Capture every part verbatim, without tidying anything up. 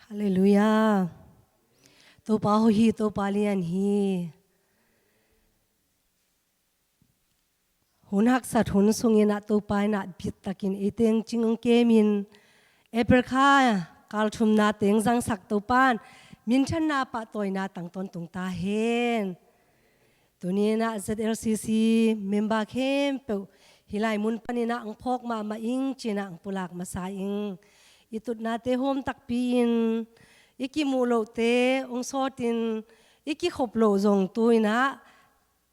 Halleluiah. Topa hawh hi, Topa lian hi. Hun haksat hun sungin ah Topa in ah bittakin ei teng cing hong kemin, April kha kal thumna teng zangsak Topa in minthanna pahtawina tang tawntung ta hen. Tuni in ah Z L C C member khempeuh hih lai mun panin ah hong phawk mahmah ing ci-in ah hong pulak masa ing. I tutnate hawm takpi-in, i kimuh lohte hong sawtin, i kikhop loh zong tu-in ah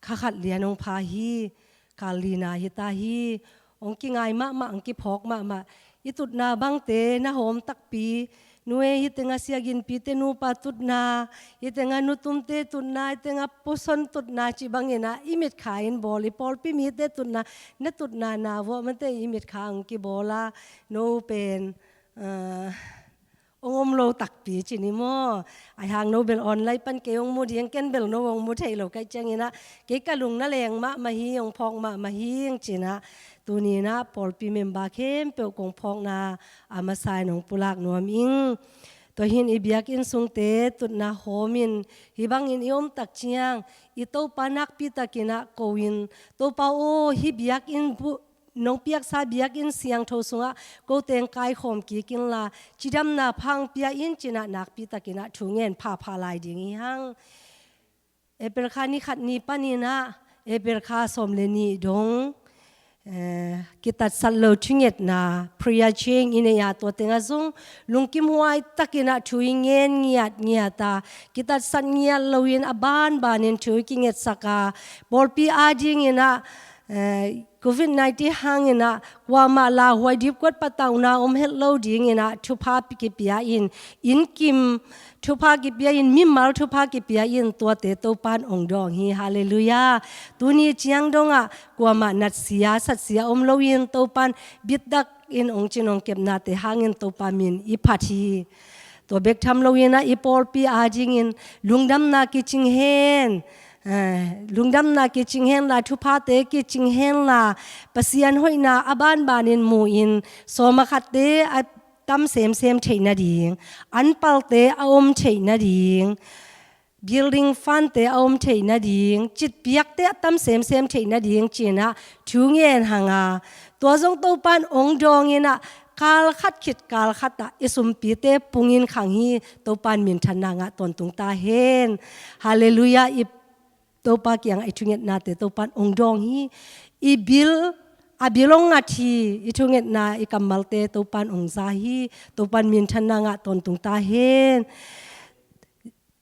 kha khat lian hong pha hi. Kal lina hi ta hi. Hong kingai mahmah, hong kiphawk mahmah. I tutna bangte na hawm takpi, nu e, hih tengah siaginpite nupa tutna, hih tengah nutumte tutna, hih tengah puson tutna cih bangin ah i mitkha in bawl, i pawlpi mite tutna, na tutna na vuah mate i mitkha hong kibawl a, no pen, ah, hong om lo takpi ci ni maw? Ahi hang no bel online pan kei hong mu ding, ken bel no hong mu thei lo ka hih ciangin ah, kei ka lung na leng mahmah hi, hong phawk mahmah hi hong ci-in ah, tuni in ah pawlpi member khempeuh kong phawkna a masa in hong pulak nuam ing. Tua hi-in i biakinn sungte tutna hawmin, hih bangin i om tak ciang i Topa nakpi takin ah ko-in, Topa aw, hih biakinn bu- nong piaksa biakinn siangtho sungah ko teng kaikhawm kik inla, cidamna pha hong pia in ci-in ah nakpi takin ah thu ngen phapha lai ding hi hang. April kha ni khat ni panin ah April kha sawm le nih dong, eh, kitatsat lo thungetna, prayer chain i nei a, tua tengah zong lungkim huai takin ah thu i ngen ngiatngiat a, kitatsat ngiat loin a banbanin thu i kingetsak a, pawlpi adingin ah, eh, covid nineteen hangin ah kuamah lauhuai dipkuat patauhna om het lo dingin ah thupha pi- kipia in, innkim thupha kipia in, mimal thupha kipia in, tuate Topa in hong dawng hi. Halleluiah. Tuni ciang dongah kuamah natsia satsia om loin Topa in bittak in hong cin hong kepnate hangin Topa min i phat hi. Tua bek tham loin ah i pawlpi adingin lungdamna kicing hen, eh, lungdamna kicing henla, thuphate kicing henla, Pasian hoihna a banbanin mu-in, sawm a khatte a tam semsem theih nading, an palte a om theih nading, building fundte a om theih nading, citpiakte a tam semsem theih nading ci-in ah thu ngen hang a, tua zong Topa in hong dawngin ah kal khat khit kal khat ah i sumpite pungin khang hi. Topa in minthanna ngah tawntung ta hen. Halleluiah. I Topa kiangah i thungetnate Topa in hong dawng hi. I bil, a bil hong ngat hi. I thungetna, i kammalte Topa in hong za hi. Topa in minthanna ngah tawntung ta hen.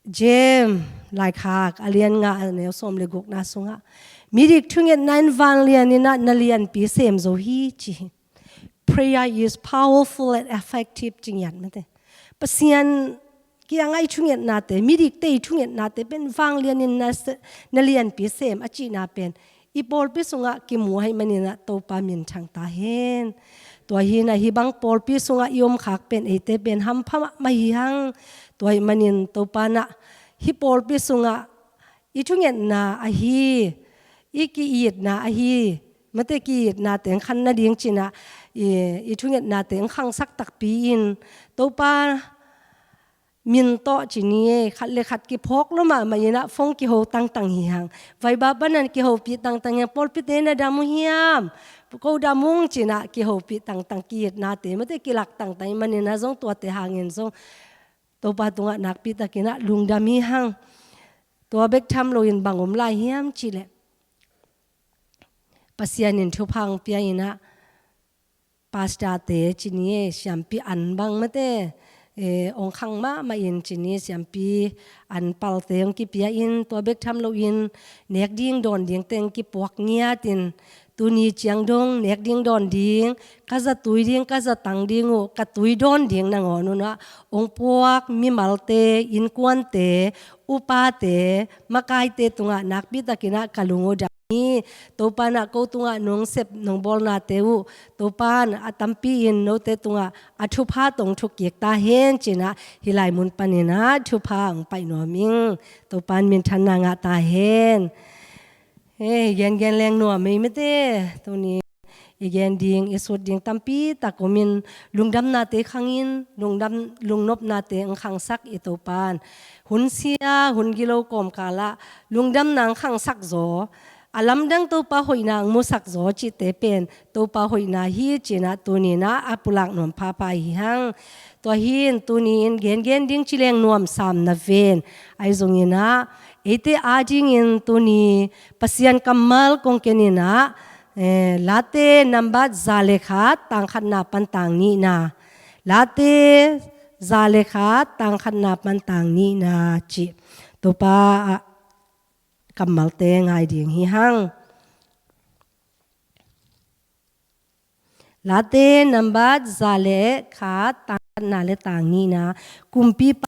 James laikhak a lian nga, a neu sawm le gukna sungah, midik thungetna in vanglian in ah na lianpi sem zo hi ci hi. Prayer is powerful and effective ci ngiat mate. Pasian kiangah i thungetnate, midikte i thungetnate pen vanglian in na se-, na lianpi sem a cihna pen i pawlpi sungah kimu ahih manin ah Topa minthang ta hen. Tua hi-in ah hih bang pawlpi sungah i omkhak pen eite pen hampha mahmah hi hang. Tua ahih manin Topa in ah hih pawlpi sungah i thungetna ahi, i ki-itna ahi, mate ki-itna teng khan nading ci-in ah i, i thungetna teng khangsak takpi in, Topa min tawh ci ni e, khat le khat kiphawk lua mahmah in ah phone kiho tangtang hi hang. Viber panin kihopih tangtang hi hang, pawlpite na dam uh hiam? Ko dam ung ci-in ah kihopih tangtang, ki-itnate mate kilak tangtang ahih manin ah zong tuate hangin zong Topa tungah nakpi takin ah lungdam hi hang. Tua bek tham loin bang om lai hiam cih leh, Pasian in thupha hong pia in ah, pastorte ci ni e, siampi an bang mate, eh, hong khang mahmah in ci ni e, siampi an palte hong kipia in, tua bek tham loin nek ding dawn dingte hong kipuak ngiat in, tuni ciang dong nek ding dawn ding, ka zatui ding, ka zatang ding uh, ka tui dawn ding nangawn un ah hong puak mimalte, innkuante, upate, makaite tungah nakpi takin ah ka lung uh dam hi. Topa in ah ko tungah nong sep nong bawlnate uh, Topa in a tampi in note tungah a thupha tawh hong thuk kik ta hen ci-in ah hih lai mun panin ah thupha hong pai nuam ing. Topa in minthanna ngah ta hen. Hei, gengen leng nuam ei mate. Tuni i gen ding, i sut ding tampi tak om in, lungdamnate khangin, lungdam, lungnopnate hong khangsak i Topa in, hun sia, hun gilo kawmkalah lungdamna hong khangsak zaw, a lamdang Topa hoihna hong musak zaw cihte pen Topa hoihna hi ci-in ah tuni-in ah a pulak nuam phapha hi hang. Tua hi in tuni-in gengen ding ci leng nuamsa na ven. Ahi zongin ah eite adingin tuni Pasian kammal kong ken in ah, eh, Late nambat za le khat, tang khatna pan tang nihna. Late za le khat, tang khatna pan tang nihna cih Topa, ah, kammalte ngai ding hi hang. Late nambat za le khat, tang khatna le tang nihna. Kumpipa,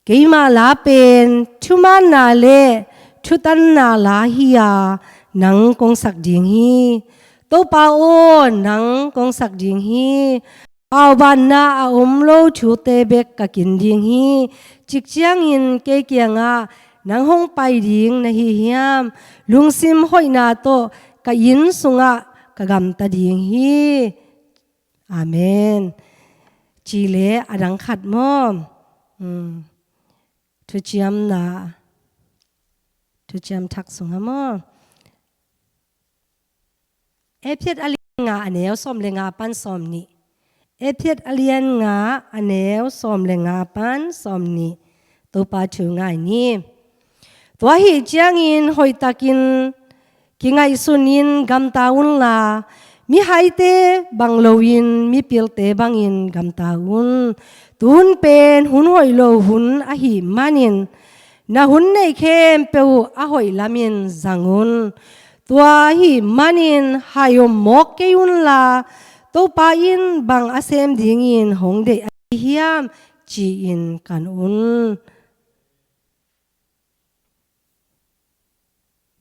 keima la pen thumaanna le thutanna la hi-a nang kong sak ding hi. Topa aw, nang kong sak ding hi. Paubaanna a om lo thute bek ka kin ding hi. Cik ciangin kei kiangah nang hong pai ding na hi hiam? Lungsim hoihna tawh ka inn sungah ka gamta ding hi. Amen. Ci le a dang khat maw? Hmm. Thuciamna, Thuciam Thak sungah maw? Efesa a lian nga, a neu sawm le nga pan sawm nih. Efesa a lian nga, a neu sawm le nga pan sawm nih. Topa thu ngai ni. Tua ahih ciangin hoihtakin kingaihsunin gamta unla, mihaite bang loin mipilte bangin gamta un. Tu hun pen hun hoih lo hun ahih manin, na hun neih khempeuh uh a hoih lamin zang un. Tua ahih manin hai om mawk kei unla, Topa in bang a sem dingin hong deih ahi hiam, ci-in kan un.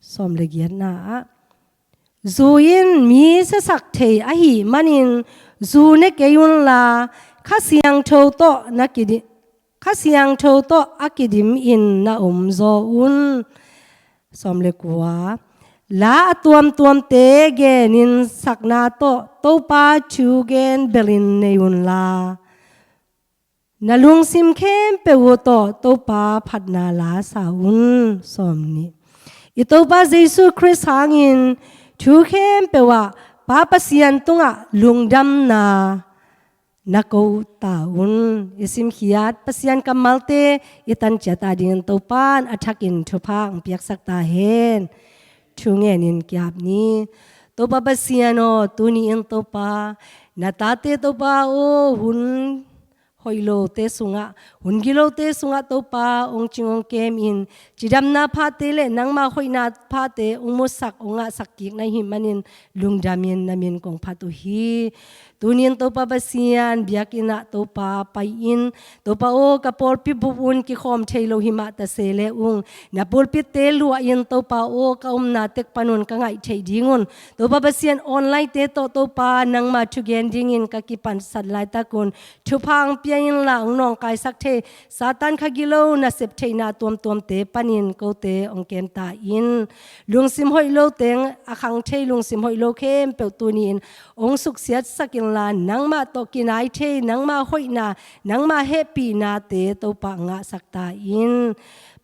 Sawm le giatna ah, zu in mi siasak thei ahih manin zu ne kei unla, Kha Siangtho tawh na kidi-, Kha Siangtho tawh a kidim in na om zaw un. Sawm le kua, la a tuamtuamte genin sakna tawh Topa thu gen belin nei unla, na lungsim khempeuh uh tawh Topa phatna la sa un. Sawm nih, i Topa Jesu Khrist hangin thu khempeuh ah Pa Pasian tungah lungdamna na ko ta un. I simkhiat Pasian kammalte i tanciat adingin Topa in a thakin thupha hong piaksak ta hen. Thu ngenin ki-ap ni. Topa Pasian aw, tuni-in Topa, na tate Topa aw, hun hoih lote sungah, hun gilote sungah Topa hong cing hong kemin, cidamna phate le nangma hoihna phate hong musak hong ngahsak kik na hih manin lungdamin na min kong phat uh hi. Tuni-in Topa Pasian biakinn ah Topa pai-in, Topa aw, ka pawlpi bup un kikhawm thei lo himah ta se le ung, na pulpitte luah in Topa aw, ka omna tek panun ka ngaih theih dingun, Topa Pasian online-te tawh Topa nangma thugen dingin ka kipansat laitakun thupha hong pia inla hong nawngkaisak thei Satan kha gilo nasep theihna tuamtuamte panin kote hong kem ta in. Lungsim hoih lo teng a khang thei lungsim hoih lo khempeuh tuni-in hong suksiatsak inla nangmah tawh kinai thei, nangmah hoihna, nangmah hehpihnate Topa ngahsak ta in.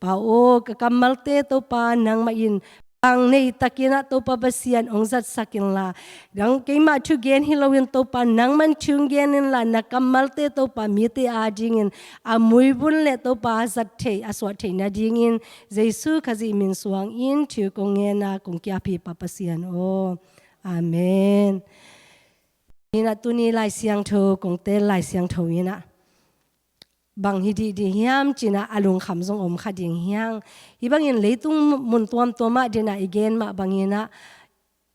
Pa aw, ka kammalte Topa nangmah in bang nei takin ah Topa Pasian hong zatsak inla, dang keimah thugen hi loin Topa nangman thu gen inla, na kammalte Topa mite adingin a muibun le Topa a zat theih, a suah theih nadingin Jesu Khazih min suangin thu kong ngen a kong ki-ap hi Pa Pasian aw. Amen. Inah tuni Lai Siangtho kong tel Lai Siangtho inah bang hi dihdih hiam cinah a lungkham zong om kha ding hi hang. Hih bangin leitung mun tuamtuamah dinah i gen mah banginah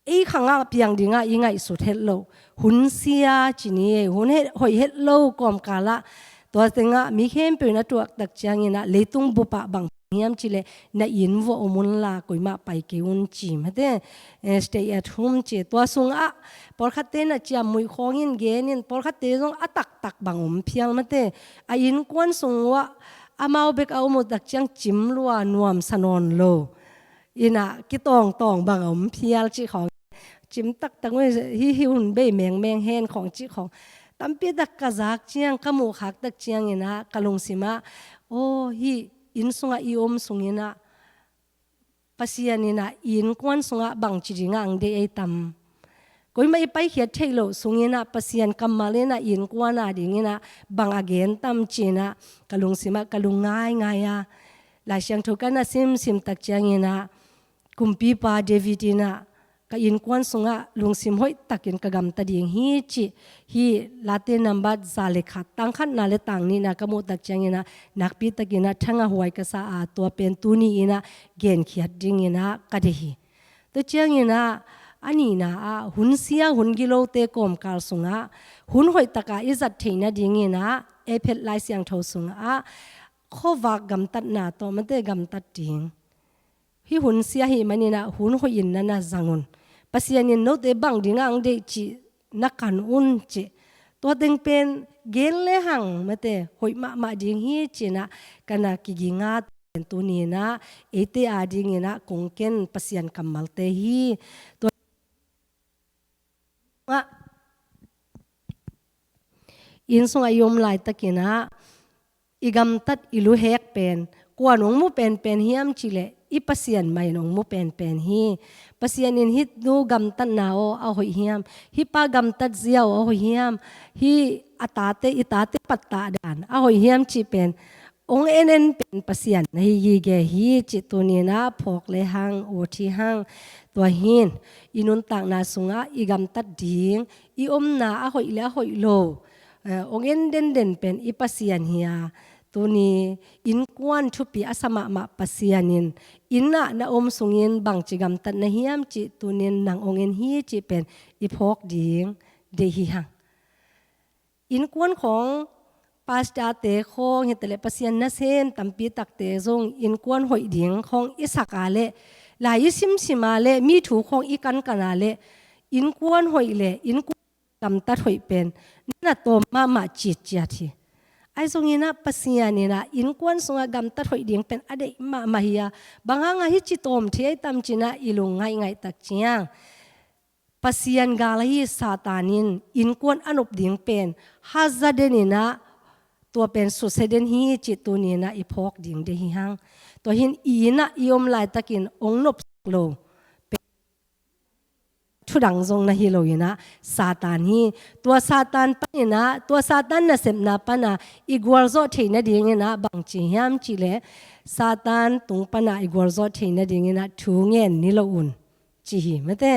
ei khangah piang dingah i ngaihsut het loh, hun sia ci ni, hun het, hoih het lo kawmkalah tua tengah mi khempeuh in a tuaktak cianginah leitung bupah bang hiam cileh na inn vuah om unla koimah pai kei un ci mate, eh, stay at home ci. Tua sungah pawlkhatte na ciammuih khawngin genin pawlkhatte zong a taktak bang om phial mate. A innkuan sung uah amau bek a om uh tak ciang cim lua nuamsa nawn lo. Inah kitawngtawng bang a om phial cih khawng. cim taktak uh hi, hi hun bei mengmeng hen khawng cih khawng tampi tak ka zak ciang, ka muh khak tak ciangin ah ka lungsim ah, aw, hih inn sungah i om sungin ah Pasian in ah i innkuan sungah bangci dingah ang deih ei tam? Koimah i paikhiat theih loh sungin ah Pasian kammal in ah i innkuan a dingin ah bang a gen tam ci-in ah ka lungsim ah ka lung ngaingai a, Lai Siangtho ka na simsim tak ciangin ah kumpipa David in ah ka innkuan sungah lungsim hoih takin ka gamta ding hi cih, hih Late nambat za le khat, tang khatna le tang nihna ka muh tak ciangin ah nakpi takin ah thangah huai ka sa a, tua pen tuni in ah genkhiat dingin ah ka deih hi. Tua ciangin ah a nihna ah hun sia hun gilote kawmkal sungah hun hoih taka i zat theih nadingin ah ei phet Lai Siangtho sungah khuavak gamtatna tawh mate gamtat ding. Hih hun sia ahih manin ah hun hoih in na na zang un. Pasian in note bang dingah ang deih cih na kan un cih. Tua teng pen gen lehang mate hoih mahmah ding hi ci-in ah ka na kiging a, tua pen tuni in ah eite a dingin ah kong ken Pasian kammalte hi. Tua ah inn sungah i om laitakin ah i gamtat i luhek pen kuan hong mu penpen hiam cih leh i Pasian mah in hong mu penpen hi. Pasian in hih nu gamtatna aw a hoih hiam, hih pa gamtat zia aw a hoih hiam, hih a tate, i tate pattah dan a hoih hiam cih pen hong en en pen Pasian na hi gige hi cih tuni in ah phawk lehang, ut hi hang. Tua hi-in i nuntakna sungah i gamtat ding, i omna a hoih le a hoih lo, eh, hong en denden pen i Pasian hi a, tuni innkuan thupi a sa mahmah Pasian in inn ah na om sungin bangci gamtat na hiam cih tuni in nang hong en hi cih pen i phawk ding deih hi hang. Innkuan khawng, pastorte khawng hi ta leh Pasian nasem tampi takte zong innkuan hoih ding khawng i sak a leh, lai i simsim a leh, mi thu khawng i kankan a leh, innkuan hoih le innkuan gamtat hoih pen na na tawm mahmah citciat hi. Ahi zongin ah Pasian in ah innkuan sungah gamtat hoih ding pen a deih mahmah hi a, bang hangah hih ci tawm thei ei tam ci-in ah i lung ngaihngaih tak ciang Pasian gal ahi Satan in innkuan a nop ding pen haza den in ah, tua pen susia den hi cih tuni in ah i phawk ding deih hi hang. Tua hi-in i inn ah i om laitakin hong nopsak lo pen thudang zong na hi lo in ah Satan hi. Tua Satan panin ah, tua Satan nasepna pan ah i gualzawh theih nadingin ah bangci hiam cih leh Satan tung pan ah i gualzawh theih nadingin ah thu ngen ni lo un ci hi mate.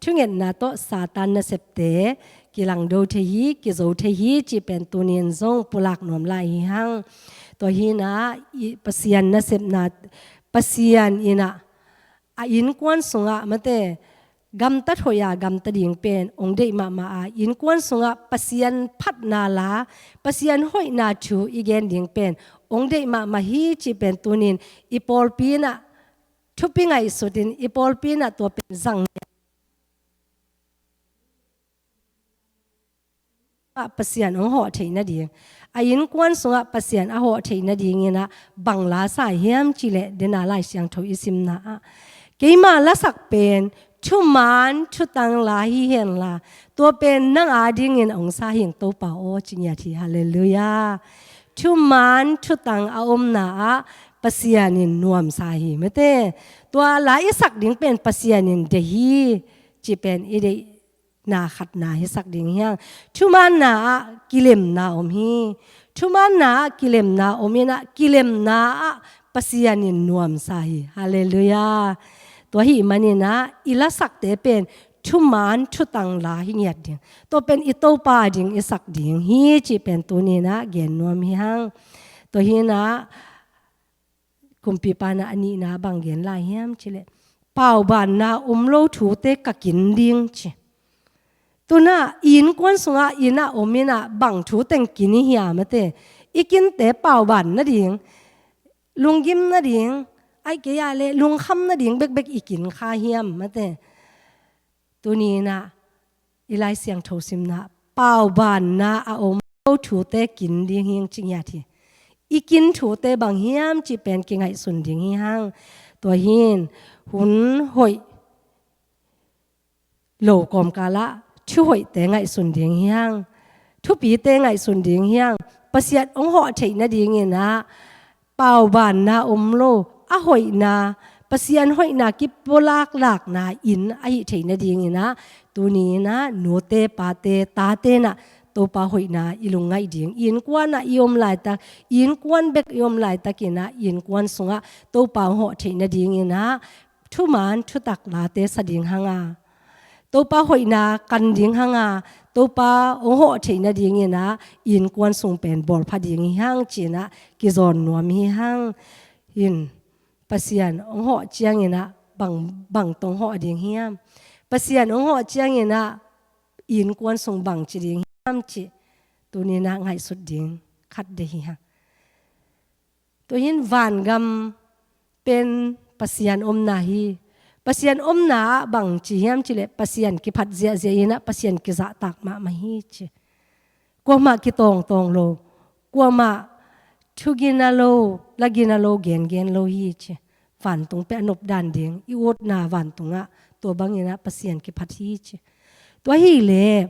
Thungetna tawh Satan nasepte kilangdo thei hi, kizo thei hi cih pen tuni in zong pulak nuam lai hi hang. Tua hi-in ah i Pasian nasepna, Pasian in ah a innkuan sungah mate gamtat hoih a gamta ding pen hong deih mahmah a, innkuan sungah Pasian phatna la, Pasian hoihna thu i gen ding pen hong deih mahmah hi cih pen tuni in i pawlpi in ah thupi ngaihsut in i pawlpi in ah tua pen zang ah Pasian hong hawh theih nading, a innkuan sungah Pasian a hawh theih nadingin ah bang la sa hiam cih leh, dena Lai Siangtho i simna ah, keima lasak pen thuman thutang la hi henla, tua pen nang a dingin hong sa hing Topa aw ci ngiat hi. Halleluiah. Thuman thutang a omna ah Pasian in nuamsa hi mate. Tua la i sak ding pen Pasian in deih hi cih pen i deihna khatna hisak ding hi hang. Thumanna ah kilemna om hi. Thumanna ah kilemna om in ah, kilemna ah Pasian in nuamsa hi. Halleluiah. Tua ahih manin ah i lasakte pen thuman thutang la hi ngiat ding, tua pen i Topa ding i sak ding hi cih pen tuni in ah gen nuam hi hang. Tua hi-in ah kumpipa in ah a nihna bang gen lai hiam cih leh, paubanna om lo thute ka kin ding ci. Tu-in ah i innkuan sungah inn ah om in ah bang thu teng kin i hiam mate? I kinte pauban nading, lunggim nading, ahih kei a leh lungkham nading bekbek i kin kha hiam mate? Tuni in ah i Lai Siangtho simna, paubanna a om lo thute kin ding hi ing ci ngiat hi. I kin thute bang hiam cih pen kingaihsun ding hi hang. Tua hi-in hun hoih lo kawmkalah thuhoihte ngaihsun ding hi hang, thupite ngaihsun ding hi hang. Pasian hong hawh theih nadingin ah paubanna om lo, a hoihna, Pasian hoihna kipulaklakna inn ahih theih nadingin ah, tuni in ah nute pate tate in ah Topa hoihna i lungngaih ding, innkuan ah i om laitak, innkuan bek i om laitakin ah innkuan sungah Topa hong hawh theih nadingin ah thuman thutak late sa ding hang a, Topa hoihna kan ding hang a, Topa hong hawh theih nadingin ah innkuan sung pen bawlpha ding hi hang ci-in ah kizawn nuam hi hang. Hin, Pasian hong hawh ciangin ah bang, bang tawh hong hawh ding hiam? Pasian hong hawh ciangin ah innkuan sung bang ci ding hiam cih tuni in ah ngaihsut ding khat deih hi hang. Tua hin vangam pen Pasian omna hi. Pasian omna ah bang ci hiam cih leh Pasian kiphat ziahziah in ah Pasian kizahtak mahmah hi ci. Kuamah kitawngtawng lo, kuamah thugina lo, lagina lo, gengen lo hi ci. Vantung peuh a nopdan ding i utna vantungah tua bangin ah Pasian kiphat hi ci. Tua hi leh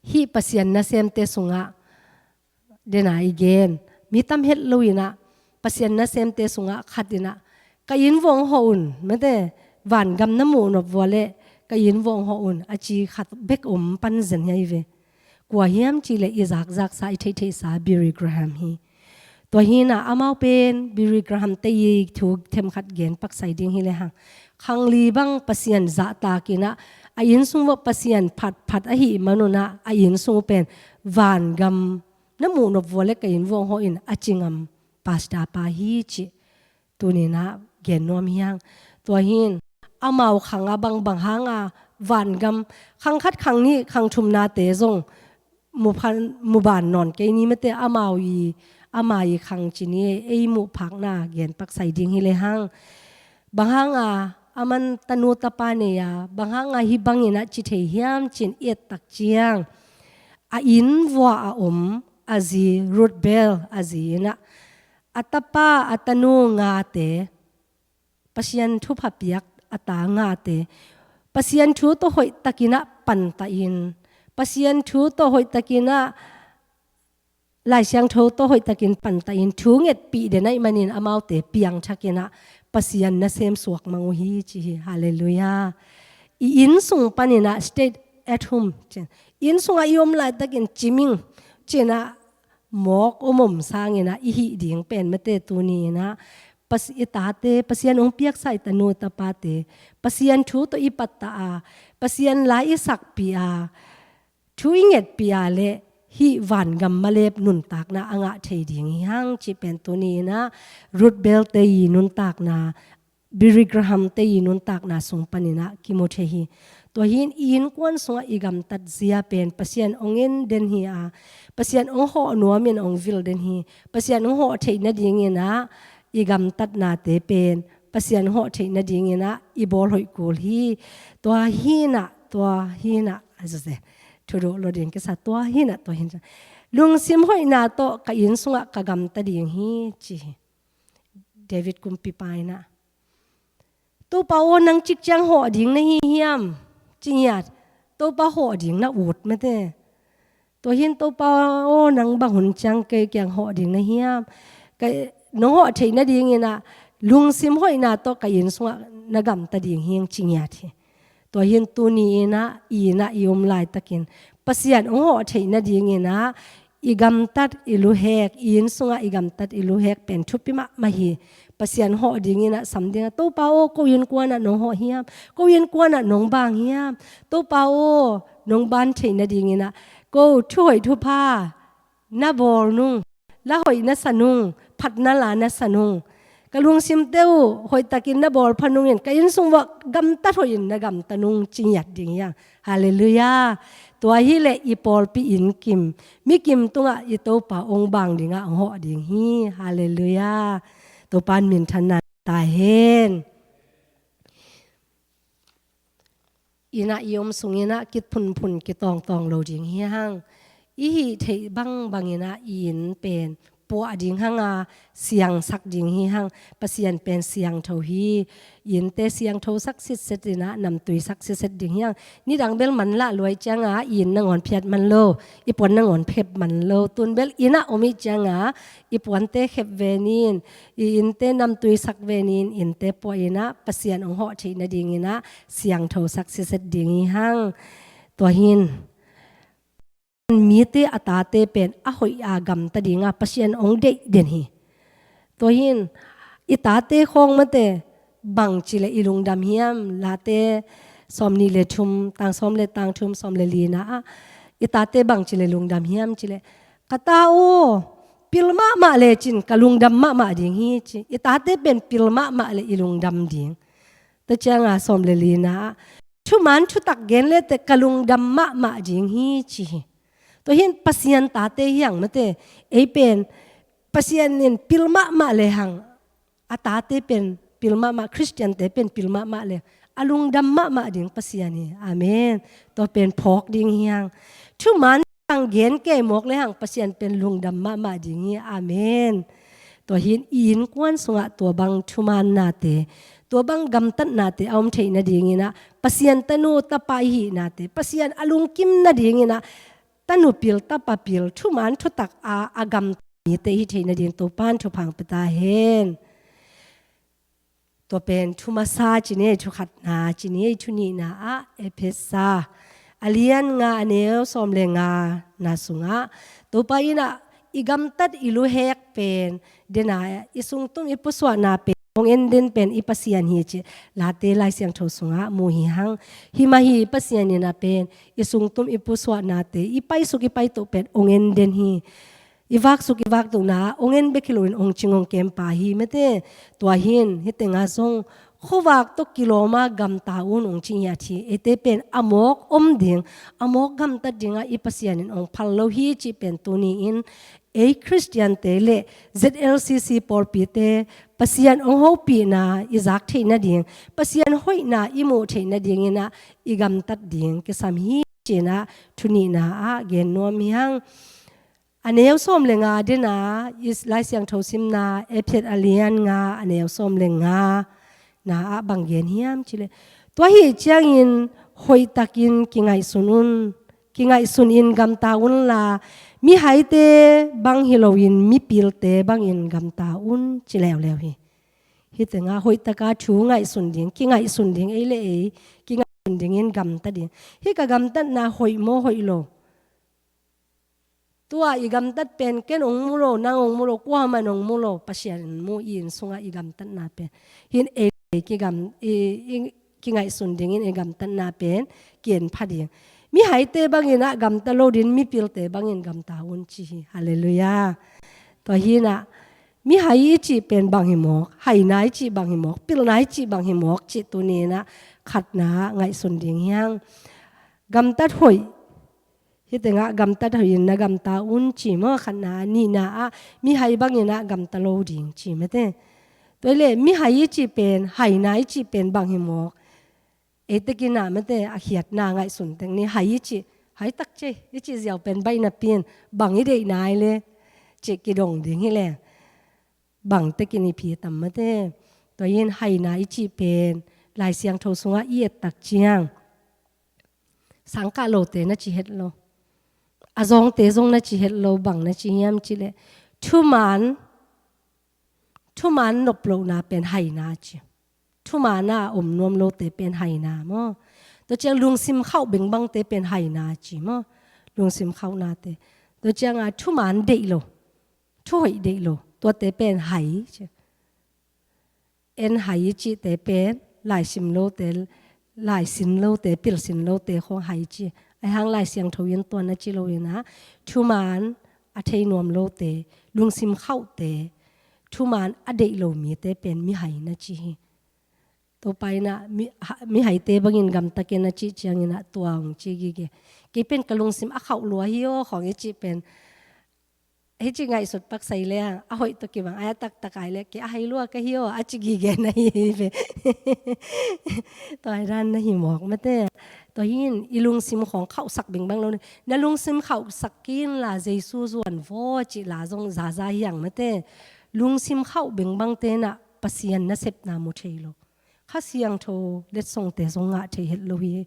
hih Pasian nasemte sungah, den a i gen, mi tam het lo in ah, Pasian nasemte sungah khat in ah, ka inn vuah hong hawh un, mate, vangam na muh nop vua leh ka inn vuah hong hawh un, a ci khat bek om pan zen hi a hi ve. Kua hiam cih leh i zakzaksa, i theihtheihsa Billy Graham hi. Tua hi in ah amau pen Billy Graham te i thu themkhat gen paksai ding hi lehang, khangli bang Pasian zahtak in ah, a inn sung vuah Pasian phatphat ahih manun ah a inn sung pen vangam na muh nop vua leh ka inn vuah hong hawh in, a ci ngam pastor pa hi cih tuni in ah gen nuam hi hang. Tua hin amau khang ah bang, bang hang a vangam, khang khat, khang nih, khang thumnate zong mu phan, mu ban nawn kei ni, mate, amau i, ama i khang ci ni, ei muh phakna gen paksai ding hi lehang. Bang hang a aman tanu tapa nei a, bang hang a hih bangin ah ci thei hiam ci-in i et tak ciang, a inn vuah a om a zi, Ruth Bell a zi in ah, a tapa, a tanu ngate, Pasian thupha piak a ta ngate, Pasian thu tawh hoihtakin ah pantah in, Pasian thu tawh hoihtakin ah, Lai Siangtho tawh hoihtakin pantah in thu ngetpih den ahih manin amaute piangthakin ah Pasian nasem suak mang uh hi ci hi. Halleluiah. I inn sung panin ah stay at home ci-in, inn sungah i om laitakin ciming ci-in ah mawk om om sangin ah i hih ding pen, mate, tuni in ah Pas-, i tate, Pasian hong piaksa i tanu tapate, Pasian thu tawh i pattah a, Pasian la i sakpih a, thu i ngetpih a leh hih vangam malep nuntakna a ngah thei ding hi hang cih pen tuni in ah Ruth Bell te i nuntakna, Billy Graham te i nuntakna sung panin ah kimu thei hi. Tua hin i innkuan sungah i gamtat zia pen Pasian hong en den hi a, Pasian hong hawh nuamin hong vil den hi. Pasian hong hawh theih nadingin ah i gamtatnate pen Pasian hawh theih nadingin ah i bawl hoih kul hi. Tua hi in ah, tua hi in ah, a zose, thuduh lo ding kisa, tua hi in ah, tua hi in ah, lungsim hoihna tawh ka inn sungah ka gamta ding hi ci hi. David kumpipa in ah, Topa aw, nang cik ciang hawh ding na hi hiam? Ci ngiat. Topa hawh ding na ut, mate. Tua hin, Topa aw, nang bang hun ciang kei kiang hawh ding na hiam? Ka, nong hawh theih nadingin ah lungsim hoihna tawh ka inn sungah na gamta ding hi ing, ci ngiat hi. Tua hin tuni in ah, i inn ah i om laitakin Pasian hong hawh theih nadingin ah i gamtat i luhek, i inn sungah i gamtat i luhek pen thupi mahmah hi. Pasian hawh dingin ah sam ding a, Topa aw, ko innkuan ah nong hawh hiam? Ko innkuan ah nong bang hiam? Topa aw, nong ban theih nadingin ah ko thuhoih thupha na bawl nung, la hoih na sa nung, phatna la na sa nung, ka lungsimte uh hoihtakin na bawlpha nungin ka inn sung uah gamtat hoihin na gamta nung, ci ngiat ding hi hang. Halleluiah. Tua hi leh i pawlpi inn kim, mi kim tungah i Topa hong bang dingah hong hawh ding hi. Halleluiah. Topa in minthanna ta hen. Inn ah i om sungin ah kiphunphun kitawngtawng lo ding hi hang. I hih theih bangbangin ah i inn pen puah ding hang a, siangsak ding hi hang. Pasian pen siangtho hi. Innte siangthosak sitset in ah, namtuisak sitset ding hi hang. Nidang bel manlah lua ahih ciang a, i inn nangawn phiat man lo, i puan nangawn khep man lo. Tun bel inn ah om ahih ciang a, i puante khep ve nin, i innte namtuisak ve nin, innte puah in ah, Pasian hong hawh theih nading in ah, siangthosak sitset ding hi hang. Tua hi in, mite a tate pen a hoih a gamta ding a Pasian hong deih den hi. Tua hi in, i tate khawng mate, bangci leh i lungdam hiam? Late sawmnih le thum, tang sawm le tang thum, sawm le li na ah, i tate bangci leh lungdam hiam cih leh, ka ta aw, pil mahmah lecin ka lungdam mahmah ding hi, ci. I tate pen pil mahmah leh i lungdam ding. Tua ciang a sawm le li na ah, thuman thutak gen le teh ka lungdam mahmah ding hi, ci hi. Tua hi in Pasian tate hi hang mate, ei pen Pasian in pil mahmah le hang, a tate pen pil mahmah, Khristiante pen pil mahmah le, a lungdam mahmah ding Pasian hi. Amen. Tua pen phawk ding hi hang. Thuman tang gen kei mawk le hang Pasian pen lungdam mahmah ding hi. Amen. Tua hi in i innkuan sungah tua bang thuman nate, tua bang gamtat nate a om theih nading in ah, Pasian tanu tapa i hih nate, Pasian a lungkim nading in ah, tanu pil, tapa pil, thuman thutak a, a gamta mite i hih theih nading Topa'n thupha hong pia ta hen. Tua pen thu masa ci ni ei, thu khatna ci ni ei, thu nihna ah Efesa a lian nga, a neu sawm le nga na sungah, Topa in ah i gamtat, i luhek pen, den a i sungtum i pusuahna pen hong en den pen i Pasian hi, ci Late Lai Siangtho sungah mu hi hang. Hi mah hi, Pasian in ah pen i sungtum i pusuahnate, i paisuk i paitoh pen hong en den hi. I vaksuk i vaktohna hong en bek hi loin hong cing hong kempa hi mate. Tua hi in, hih tengah zong khuavak tawh kilawm a gamta un hong ci hi a, hi. Eite pen a mawk om ding, a mawk gamtat ding a i Pasian in hong phal lo hi, cih pen tuni in ei Khristiante le Z L C C pawlpite Pasian hong hopihna i zak theih nading, Pasian hoihna i muh theih nading in ah i gamtat ding kisam hi, ci in ah thu nihna ah gen nuam hi hang. A neu sawm le nga den a, i Lai Siangtho simna, Efesa a lian nga, a neu sawm le nga na ah bang gen hiam cih leh, tua ahih ciangin hoihtakin kingaihsun un, kingaihsun in gamta unla, mihaite bang hi loin mipilte bangin gamta un, ci leuleu hi. Hih tengah hoihtaka thu ngaihsun ding, kingaihsun ding, ei le ei kingaihsun dingin gamta ding. Hih ka gamtatna hoih maw, hoih lo? Tua i gamtat pen ken hong mu lo, nang hong mu lo, kuamah in hong mu lo, Pasian in mu, i inn sungah i gamtatna pen. Hi in ei, ei kigam, i, i kingaihsun dingin i gamtatna pen ki-en pha ding. Mihaite bangin ah gamta lo ding, mipilte bangin gamta un, ci hi. Halleluiah. Tua hi in ah, mihai i cih pen bang hi mawk, haina i cih bang hi mawk, pilna i cih bang hi mawk, cih tuni in ah khatna ah ngaihsun ding hi hang. Gamtat hoih, hih tengah gamtat hoih in na gamta un, ci maw, khatna ah. Nihna ah mihai bangin ah gamta lo ding, ci mate. Tua hi leh mihai i cih pen, haina i cih pen bang hi mawk? Ei tekin ah mate, a khiatna ngaihsun teng ni, hai i cih, hai tak ci, i cih ziau pen baih napi in, bang i deih nai le, cih kidong ding hi leh, bang tekin i phi tam mate. Tua hi in haina i cih pen Lai Siangtho sungah i et tak ciang, sangkah lote na ci het lo, a zawngte zong na ci het lo, bang na ci hiam cih leh, thuman, thuman nop lohna pen haina ci. Thuman a om nuam lote pen haina maw? Tua ciang lungsim khauh bengbangte pen haina ci maw? Lungsim khauhnate. Tua ciang a thuman deih lo, thuhoih deih lo, tuate pen hai ci. En hai i cihte pen laisim lote, laisin lote, pilsin lote khawng hai ci. Ahi hang Lai Siangtho in tua na ci lo in ah, thuman a thei nuam lote, lungsim khauhte, thuman a deih lo mite pen mihai na ci hi. Topa in ah mi, ha, mihaite bangin gamta ken a cih ciangin ah tua hong ci gige. Kei pen ka lungsim a khauh lua hi aw, khawng i cih pen, hih ci ngaihsut pak sai leng, a hoih tawh kibang, a taktak ai leh, kei a hai lua ka hi aw, a ci gige na hi ve. Tua hi dan na hi mawk mate. Tua hi in i lungsim khawng khauhsak bengbang lo ni. Na lungsim khauhsak kei inla Jesu zuan vaw cih la zong zaza hi hang mate. Lungsim khauh bengbangte in ah Pasian nasepna mu thei lo. Kha Siangtho letsongte zong ngah thei het lo hi.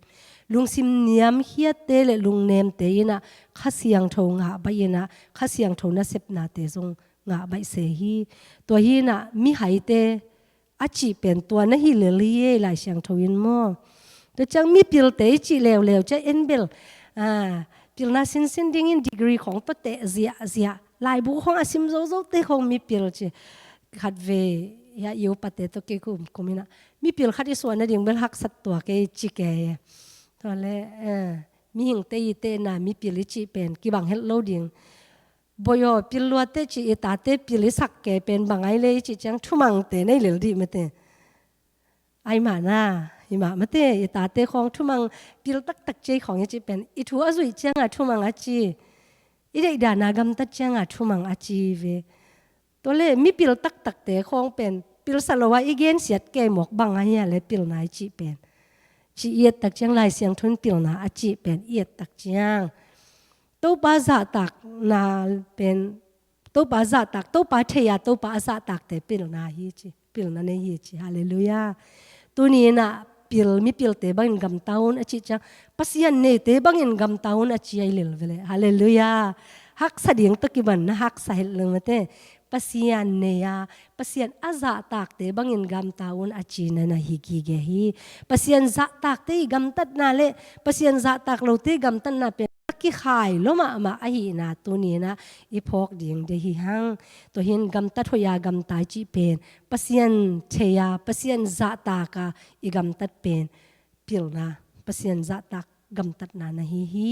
Lungsim niamkhiatte le lungnemte in ah Kha Siangtho ngah baih in ah Kha Siangtho nasepnate zong ngah baih se hi. Tua hi in ah mihaite a cih pen tua na hi lel hi ei Lai Siangtho in maw. Tua ciang mipilte i cih leuleu ciang en bel, ah, pilna sinsin dingin degree khawng tawh teh ziahziah, laibu khawng a sim zozote khawng mipil ci. Khatvei hia i upate tawh kei kumkum in ah mipil khat i suah nading bel haksat tuak ei ci kei. Tua le, eh, mihingte i tehna mipil i cih pen kibang het lo ding. Boyo pil luate ci i tate pil i sak kei pen bang ai le i cih ciang thumangte nei lel dih mate. Ai mah na, hi mah mate, i tate khawng thumang pil taktak ci khawng i cih pen i thu a zuih ciangah thumang a ci. I deihdan a gamtat ciangah thumang a ci ve. Tua le mipil taktakte khawng pen pilsa lo a i gensiat kei mawk bang a hia le pilna i cih pen. Ci i et tak ciang Lai Siangtho in pilna a cih pen i et tak ciang Topa zahtakna pen, Topa zahtak, Topa thei a, Topa a zahtakte pilna hi ci, pilna nei hi ci. Halleluiah. Tuni in ah pil, mipilte bangin gamta un a cih ciang, Pasian neite bangin gamta un a ci ai lel vele. Halleluiah. Haksa ding tawh kiban na haksa het lo mate. Pasian nei a, Pasian a zahtakte bangin gamta un a cina na hi gige hi. Pasian zahtakte i gamtatna le Pasian zahtak lote i gamtatna pen a kikhai lo mahmah ahihna tuni in ah i phawk ding de hi hang. Tua hi in gamtat hoih a gamta i cih pen Pasian thei a, Pasian zahtak a i gamtat pen pilna, Pasian zahtak gamtatna na hi hi.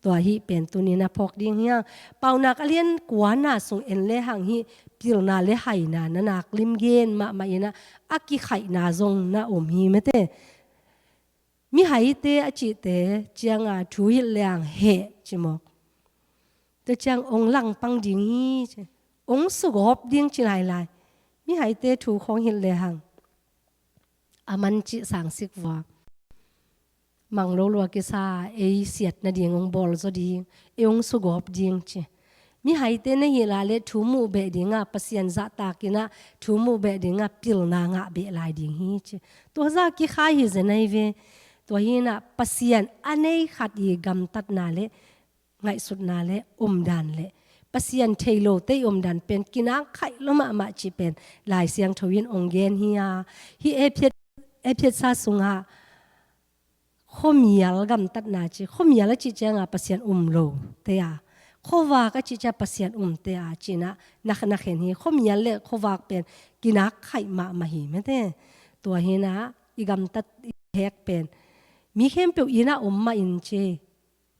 Tua hi pen tuni in ah phawk ding hi hang. Paunak a lian kuana sung en le hang hi pilna le haina na nak lim gen mahmah in ah a kikhaihna zong na om hi mate. Mihaite a cihte cianga thu hilh le hang heh ci mawk. Tua ciang ong langpang ding hi ci. Ong sugawp ding ci lailai. Mihaite thu khawng hilh le hang a man cih sangsik vua. Mang lo lua kisa, ei siat nading ong bawl zaw ding, ei ong sugawp ding ci. Mihaite na hih lah le thu muh beh dinga Pasian zahtak in ah thu muh beh dinga pilna ngah beh lai ding hi ci. Tua zah kikhai hi zen ai ve. Tua hi in ah Pasian a nei khat i gamtatna le ngaihsutna le omdan le Pasian thei lote i omdan pen kinakhaih lo mahmah cih pen Lai Siangtho in ong gen hi a. Hih Ephet, Ephetsa sungah khuamial gamtatna ci, khuamial a cih cianga Pasian um lote a, khuavak a cih cianga Pasian umte a ci in ah na, na khen hi. Khuamial le khuavak pen kinakhaih mahmah hi mate. Tua hi in ah i gamtat i hek pen mi khempeuh inn ah om mah in ci.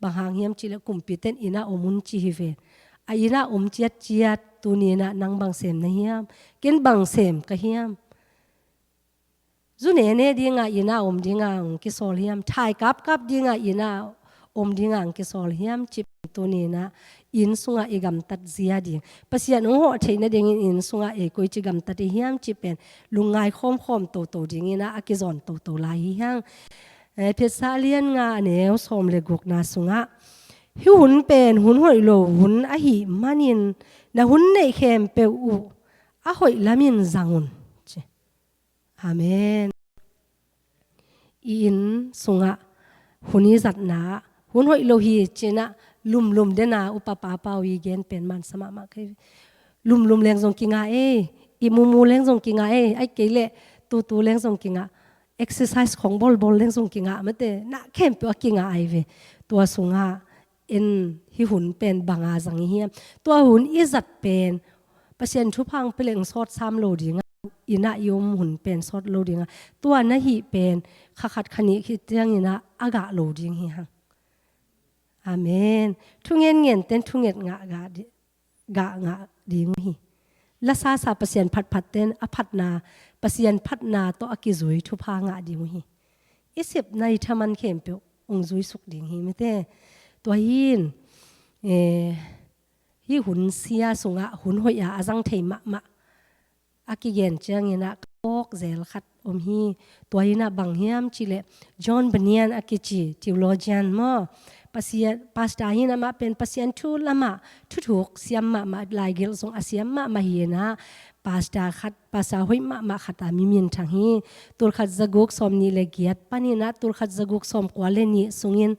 Bang hang hiam cih leh kumpite in inn ah om un ci hi ve. A inn ah om ciatciat tuni in ah nang bang sem na hiam? Ken bang sem ka hiam? Zu nene dinga inn ah om dinga ong kisawl hiam? Thai kapkap dinga inn ah om dinga ong kisawl hiam cih pen tuni in ah inn sungah i gamtat zia ding, Pasian ong hawh theih nadingin inn sungah ei koici gamtat i hiam cih pen lungngai khawmkhawm toto dingin ah a kizawn toto lai hi hang. Ephetsa a lian nga a neu sawm le gukna sungah hih hun pen hun hoih lo hun ahih manin na hun neih khempeuh uh a hoih lamin zang un ci. Amen. I inn sungah hun i zatna ah hun hoih lo hi ci in ah lumlum den a upa papa uh i gen pen mansa mahmah kei. Lumlum leng zong kinga ei, i mumu leng zong kinga ei, ai kei leh tutu leng zong kinga. Exercise khong bawlbawl leng zong kinga mate, na khempeuh a kinga ai ve. Tua sungah en hih hun pen banga zang i hiam? Tua hun i zat pen Pasian thupha ong pia leng sawt sam lo dinga, inn ah i om hun pen sawt lo dinga, tua na hih pen kha khat kha nih khit ciangin ah a gah lo ding hi hang. Amen. Thungen ngenten thunget ngah gah di-, gah ngah ding uh hi. Lasasa Pasian phatphat ten a phatna, Pasian phatna tawh a kizui thupha ngah ding uh hi. I sepna i thaman khempeuh ong zuisuk ding hi mate. Tua hi in, eh, hih hun sia sungah hun hoih a a zang thei mahmah a kigen ciangin ah ka phawk zel khat om hi. Tua hi inah bang hiam cih leh John Bunyan a kici theologian maw, Pasian, pastor hi inah amah pen Pasian thu lamah thuthuk siam mahmah, laigelh zong a siam mahmah hi inah, pastor khat, pastor hoih mahmah khat a mi minthang hi. Tulkhat zaguk sawmnih le giat panin ah tulkhat zaguk sawmkua le nih sungin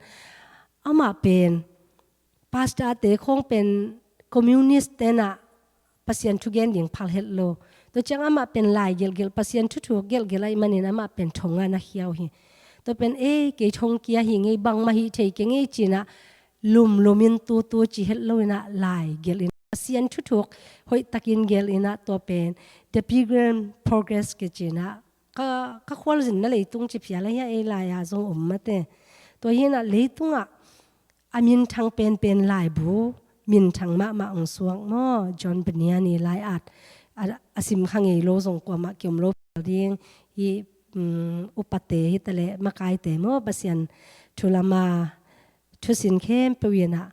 amah pen, pastor te khawng pen communist te inah Pasian thugen ding phal het lo. Tua ciang amah pen lai gelhgelh, Pasian thuthuk gelhgelh ahih manin amah pen thong ah na khiau hi. Tua pen, "Ei, kei thong kia hi ngei, bangmah hih thei kei ngei," ci inah lumlumin tutu ci het lo inah lai gelh in, Pasian thuthuk hoihtakin gelh inah, tua pen The Pilgrim Progress kici inah, ka, ka khualzinna leitung ci phial ahi a, ei lai-ah zong om mate. Tua hi inah leitungah a minthang penpen laibu minthang mahmah hong suak maw, John Bunyan i lai-at a, a sim kha ngei lo zong kuamah kiom lo phial ding. Hih, um, upate hi taleh makaite maw, Pasian thu lama thusin khempeuh inah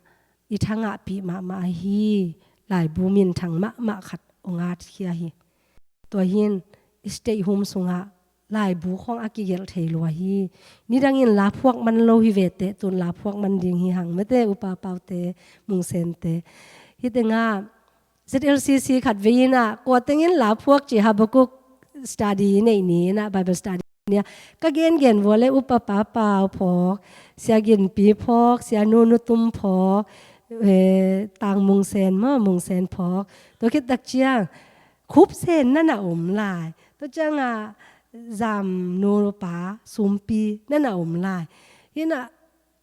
i thangahpih mahmah ahi laibu minthang mahmah khat hong at khia hi. Tua hi in i stay home sungah laibu khawng a kigelh thei lua hi. Nidangin la phuak man lo hi ve teh, tun la phuak man ding hi hang mate, Upa Paute, Mungsen te. Hih tengah Z L C C khatvei inah kua tengin la phuak ci, Habakkuk study i neih ni inah, Bible study ni a, ka gengen vua le Upa Pa Pau phawk, Sia Ginpi phawk, Sia Nunu Tum phawk, eh, Tang Mungsen maw, Mungsen phawk. Tua khit tak ciang Khup Sen na na om lai. Tua ciangah Zam Nu Pa Sumpi na na om lai. Hi inah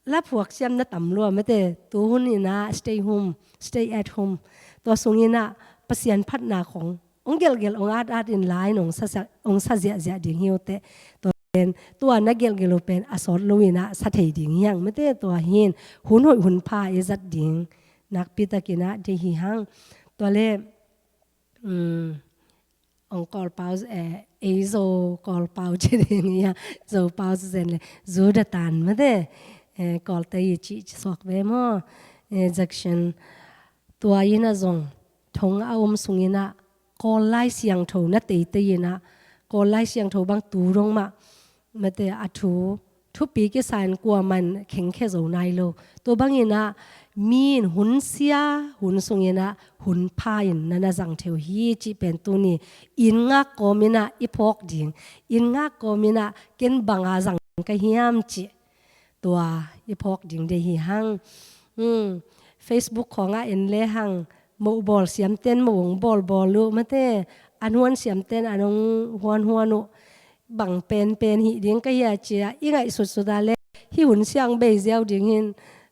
la phuak siam na tam lua mate, tuhun inah stay home, stay at home. Tua sung inah Pasian phatna khawng hong gelhgelh, hong at at in la in hong sa, hong sa ziahziah ding hi uh teh. Tua pen, tua na gelhgelh uh pen a sawt lo inah sa thei ding hi hang mate. Tua hi in hun hoih hun pha i zat ding nakpi tak inah deih hi hang. Tua le, um, hong Kawl pau, eh, ei Zo Kawl pau ci ding hi a, Zo pau zen le, Zu Datan mate, eh, Kawlte i cih suak ve maw, eh, Jackson. Tua inah zong thong a om sung inah Kawl Lai Siangtho na teitei inah, Kawl Lai Siangtho bang tu dong mah mate, a thu, thupi kisa in kuamah in khengkhia zo nai lo. Tua bang inah mi in hun sia hun sung inah hun pha in na na zang thei uh hi cih pen tuni inn ngak kawm inah i phawk ding, inn ngak kawm inah ken bang a zang ka hiam cih tua i phawk ding deih hi hang. Hmm, Facebook khawngah en le hang, moh bawl siamten moh hong bawlbawl uh mate, an huan siamten an hong huanhuan uh. Bang penpen hih ding ka hia ci a i ngaihsutsut a le, hih hun siang bei ziau ding hi in,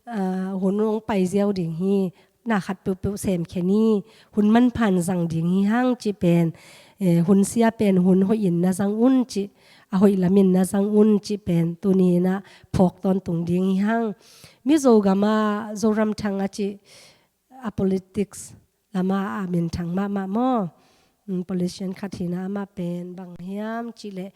ah, hun hong pai ziau ding hi. Na khat peuhpeuh semkhia ni, hun manpha in zang ding hi hang cih pen, eh, hun sia pen hun hoih in na zang un cih, a hoih lamin na zang un cih pen tuni inah phawk tawntung ding hi hang. Mi Zogam ah, Zoramthang a cih, a politics lama a minthang mahmah maw. Um, politician khat hi inah amah pen bang hiam cih leh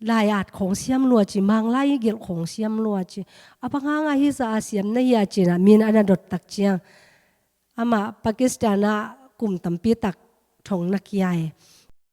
lai-at khawng siam lua ci, Manglai gelh khawng siam lua ci. A bang hang a hih zah a siam na hia ci inah mi in a na dot tak ciang, amah Pakistan ah kum tampi tak thong na kia hi.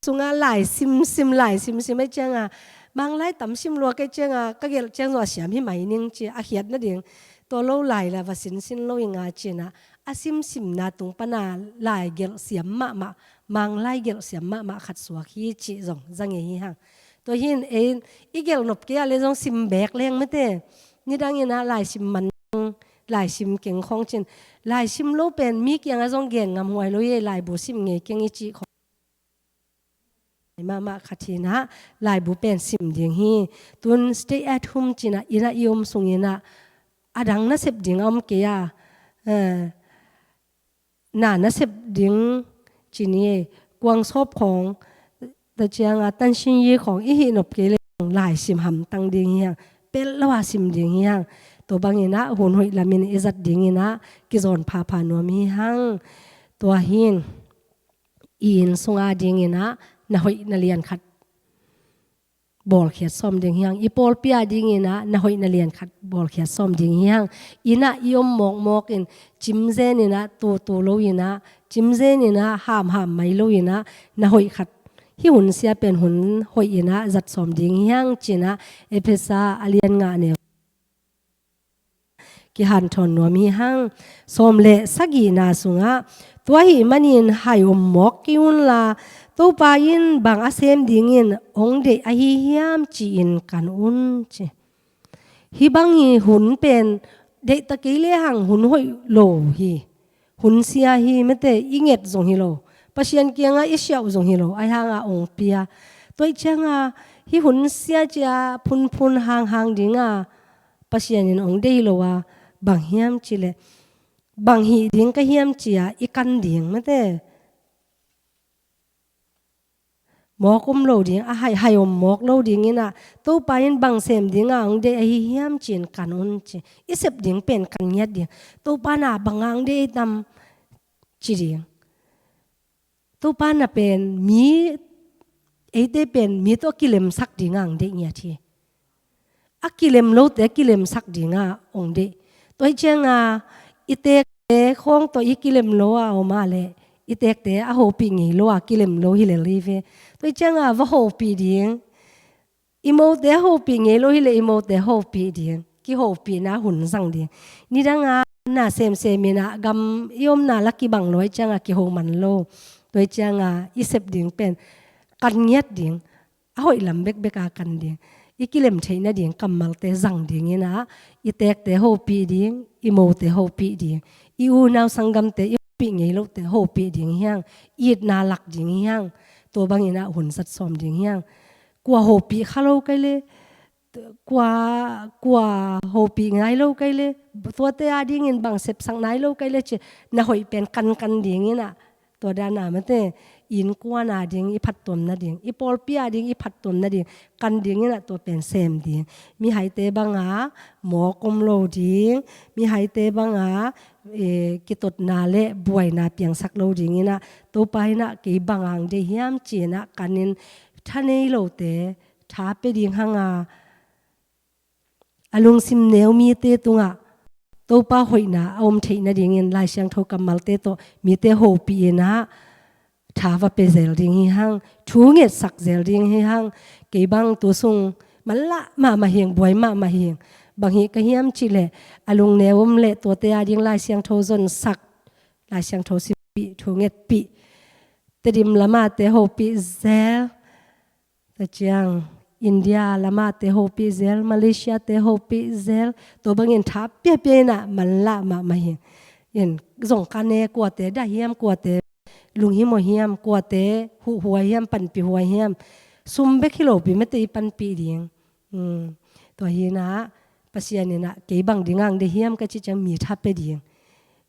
Sungah lai simsim, lai simsim ahih ciangah, Manglai tam sim lua ka hih ciangah ka gelh ciang zong a siam hi mai ning ci a khiat nading. Tua lo lai la va sinsin lo ing a ci inah, a simsimna tung pana lai gelh siam mahmah, Manglai gelh siam mahmah khat suak hi cih zong za ngei hi hang. Tua hi in ei in i gelh nop kei a le zong sim beek leng mate. Nidang inah lai sim man, lai sim keng khawng ci in, lai sim lo pen mi kiangah zong gen ngam huai lo hi, laibu sim ngei keng i cih khawng. Mahmah khat hi inah laibu pen sim ding hi. Tun stay at home ci inah, inn ah i om sung inah a dang nasep ding a om kei a, eh, na nasep ding ci ni, kuang sawp khawng, tua ciangah tansin yi khawng i hih nop kei le lai sim hamtang ding hi hang, pelh lo a sim ding hi hang. Tua bang inah hun hoih lamin i zat ding inah kizawn phapha nuam hi hang. Tua hi in i inn sung a ding inah na hoih na lian khat bawlkhiat sawm ding hi hang. I pawlpi a ding inah na hoih na lian khat bawlkhiat sawm ding hi hang. Inn ah i om mawkmawk in, cimzen inah, tutu lo inah, cimzen inah, hamham mai lo inah, na hoih khat hih hun sia pen hun hoih in ah zat sawm ding hi hang ci-in ah Efesa a lian nga neu kihanthawn nuam hi hang. Sawm le sagihna sungah, tua ahih manin hai om mawk kei unla, Topa in bang a sem dingin hong deih ahi hiam ci-in kan un ci. Hih bang hi hun pen deihta kei lehang hun hoih lo hi. Hun sia hi mate, i nget zong hi lo. Pasian kiangah i siauh zong hi lo. Ahi hanga hong pia. Tua ih cianga hih hun sia cia phunphun hanghang dinga Pasian in hong deih lo a, bang hiam cileh bang hih ding ka hiam cia i kan ding mate. Mawk om lo ding, a hai, hai om mawk lo dingin ah, Topa in bang sem dinga hong deih ahi hiam ci-in kan un ci. I sep ding pen kan ngiat ding. Topa na banga hong deih tam ci ding. Topa na pen mi, eite pen mi tawh kilemsak dinga hong deih ngiat hi. A kilem lote a kilemsak dinga hong deih. Tua ih cianga i tekte khawng tawh i kilem lo a om a leh, i tekte a hopih ngei lo a kilem lo hi lel hi ve. Tua ih cianga va hopih ding. I mote a hopih ngei lo hi leh i mote a hopih ding. Kihopihna hun zang ding. Nidanga na semsem in ah gam i omna la kibang lo ih cianga kiho man lo. Tua ih cianga i sep ding pen kan ngiat ding. A hoih lam bekbek a kan ding. I kilem theih nading kammalte zang dingin ah, i tekte hopih ding, i mote hopih ding. I unau sanggamte i hopih ngei lote hopih ding hi hang, i itna lak ding hi hang. Tua bangin ah hun zat sawm ding hi hang. Kua hopih kha lo kei le, kua, kua hopih ngai lo kei le, tuate a dingin bang sepsak nai lo kei le ci, na hoih pen kankan dingin ah, tua dana mate, innkuan a ding i phattuam nading, i pawlpi a ding i phattuam nading, kan dingin ah tua pen sem ding. Mihaite banga mawk om lo ding, mihaite banga, eh, kitotna le buaina piangsak lo dingin ah, Topa in ah kei banga hong deih hiam ci-in ah kanin tha nei lote tha pia ding hanga, a lungsim neu mite tungah Topa hoihna a om theih nadingin Lai Siangtho kammalte tawh mite hopih in ah tha va pia zel ding hi hang, thu ngetsak zel ding hi hang. Kei bang tu sung manlah mahmah hing, buai mahmah hing. Bang hih ka hiam cih leh a lungneu om leh tuate a ding Lai Siangtho zonsak, Lai Siangtho sippih, thu ngetpih. Tedim lamate hopih zel. Tua ciang India lamate hopih zel, Malaysia te hopih zel. Tua bangin tha piapia in ah manlah mahmah hi. In zong ka ne kuate dah hiam, kuate lunghimawh hiam, kuate huhhuai hiam, panpih huai hiam. Sum bek hi lopi mate i panpih ding. Hmm. Tua hi in ah Pasian in ah kei bang ding hong deih hiam ka cih ciang mi tha pia ding.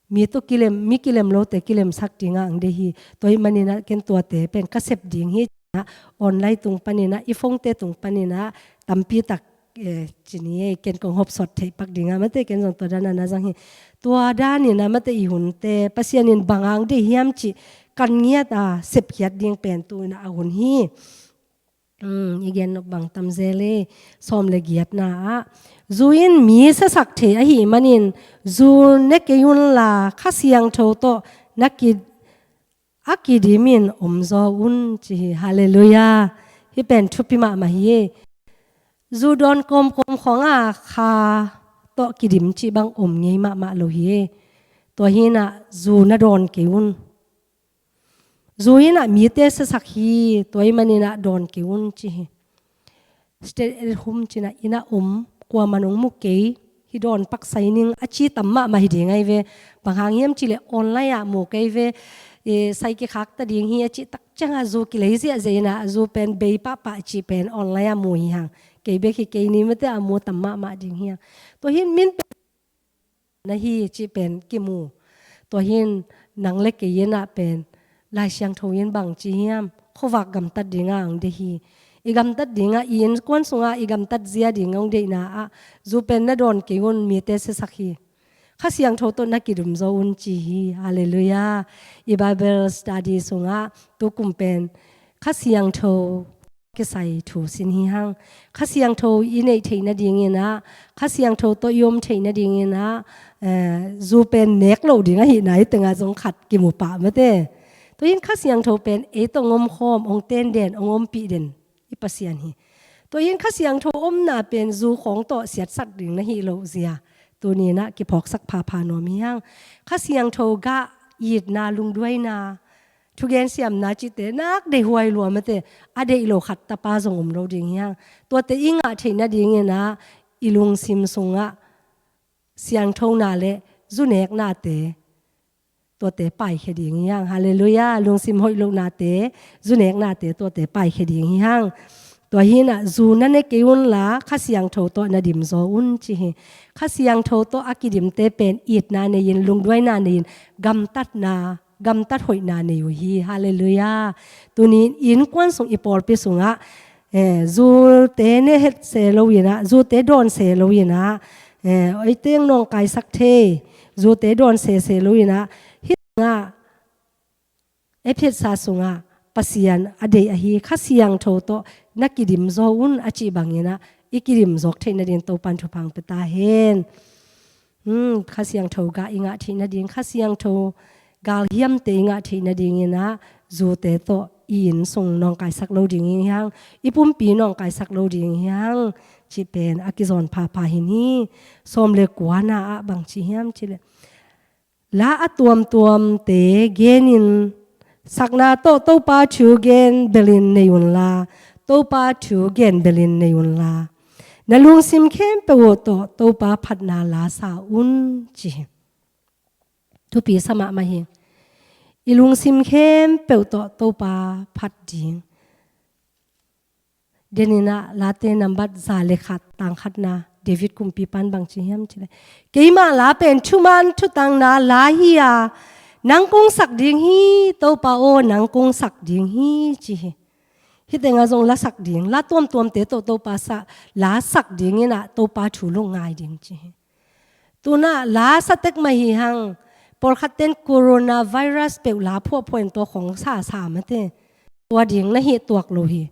Mi tawh kilem, mi kilem lote kilemsak ding hong deih hi. Tua hih manin ah ken tuate pen ka sep ding hi. Online tung panin ah, i phone te tung panin ah tampi tak, eh, ci ni ei, ken kong hopsawt theih pak ding ah mate, ken zong tua dan a na zang hi. Tua danin ah mate i hunte Pasian in bang hong deih hiam cih kan ngiat a sepkhiat ding pen tu in ah a hun hi. Hmm, i gen nop bang tam zel e. Sawm le giatna ah, zu in mi siasak thei ahih manin zu ne kei unla Kha Siangtho tawh na ki, a kidimin omzaw un ci hi. Halleluiah. Hih pen thupi mahmah hi e. Zu dawn kawmkawm khawng a kha tawh kidim cih bang om ngei mahmah lo hi e. Tua hi in ah zu na dawn kei un. Zu in ah mite siasak hi, tua hih manin ah dawn kei un ci hi. Stay at home ci in ah inn ah om, kuaman hong mu kei, hih dawn pak sai ning a ci tam mahmah hi ding ahi ve. Bang hang hiam cih leh online ah mu kei ve, eh, sai kikhak ta ding hi a cih tak ciang ah zu kilei ziahziah in ah zu pen bei pahpah cih pen online ah mu hi hang. Kei bek hi kei ni mate a mu tam mahmah ding hi hang. Tua hi in min pen na hi cih pen kimu. Tua hi in nang le kei in ah pen Lai Siangtho in bang ci hiam, khuavak gamtat ding ah hong deih hi. I gamtat ding ah, i innkuan sungah i gamtat zia ding hong deihna ah zu pen na dawn kei un, mite siasak hi. Kha Siangtho tawh na kidimzaw un ci hi. Halleluiah. I Bible study sungah tu kum pen Kha Siangtho kisai thu sin hi hang. Kha Siangtho i neih theih nadingin ah, Kha Siangtho tawh i om theih nadingin ah, eh, zu pen nek loh ding ahihna i tengah zong khat kimu pah mate. Tua in Kha Siangtho pen ei tawh hong omkhawm, hong tenden, hong ompih den i Pasian hi. Tua in Kha Siangtho omna pen zu khawng tawh siatsak ding na hi lo zia tuni-in ah kiphawksak phapha nuam hi hang. Kha Siangtho gah itna, lungduaina, thugen siamna cihte nak deih huai lua mate, a deih lo khat tapa zong om lo ding hi hang. Tuate i ngah theih nadingin ah i lungsim sungah siangthona le zuneknate, tuate paikhia ding hi hang. Halleluiah. Lungsim hoih lohnate, zuneknate, tuate paikhia ding hi hang. Tua hi-in ah zu na ne kei unla, Kha Siangtho tawh na dimzaw un ci hi. Kha Siangtho tawh a kidimte pen itna nei-in, lungduaina nei-in, gamtatna, gamtat hoihna nei uh hi. Halleluiah. Tuni-in innkuan sung, i pawlpi sungah, eh, zute ne het se lo-in ah, zute dawn se lo-in ah, eh, ei teng nawngkaisak thei, zute dawn sese lo-in ah, hih tengah Efesa sungah Pasian a deih ahi Kha Siangtho tawh na kidimzaw un a cih bangin ah i kidimzawk theih nadingin Topan thupha hong pia ta hen. Hmm, Kha Siangtho gah i ngah theih nading, Kha Siangtho galhiamte i ngah theih nadingin ah zute tawh i inn sung nawngkaisak lo ding hi hang, i pumpi nawngkaisak lo ding hi hang cih pen a kizawn phapha hi ni. Sawm le kuana ah bang ci hiam cih leh, la a tuamtuamte genin, sakna tawh Topa thu gen belin nei unla, Topa thu gen belin nei unla, na lungsim khempeuh uh tawh Topa phatna la sa un ci hi. Thupi sa mahmah hi. I lungsim khempeuh tawh Topa phat ding. Denin ah Late nambat za le khat, tang khatna, David kumpipa in bang ci hiam cih leh, keima la pen thuman thutangna la hi a, nang kong sak ding hi, Topa aw, nang kong sak ding hi ci hi. Hih tengah zong la sak ding, la tuamtuamte tawh Topa sa, la sak dingin ah Topa thu lungngai ding ci hi. Tu-in ah la sa tek mah hi hang. Pawlkhatte'n coronavirus peuh la phuahphuah in tua khawng sasa mate, tua ding na hih tuak lo hi.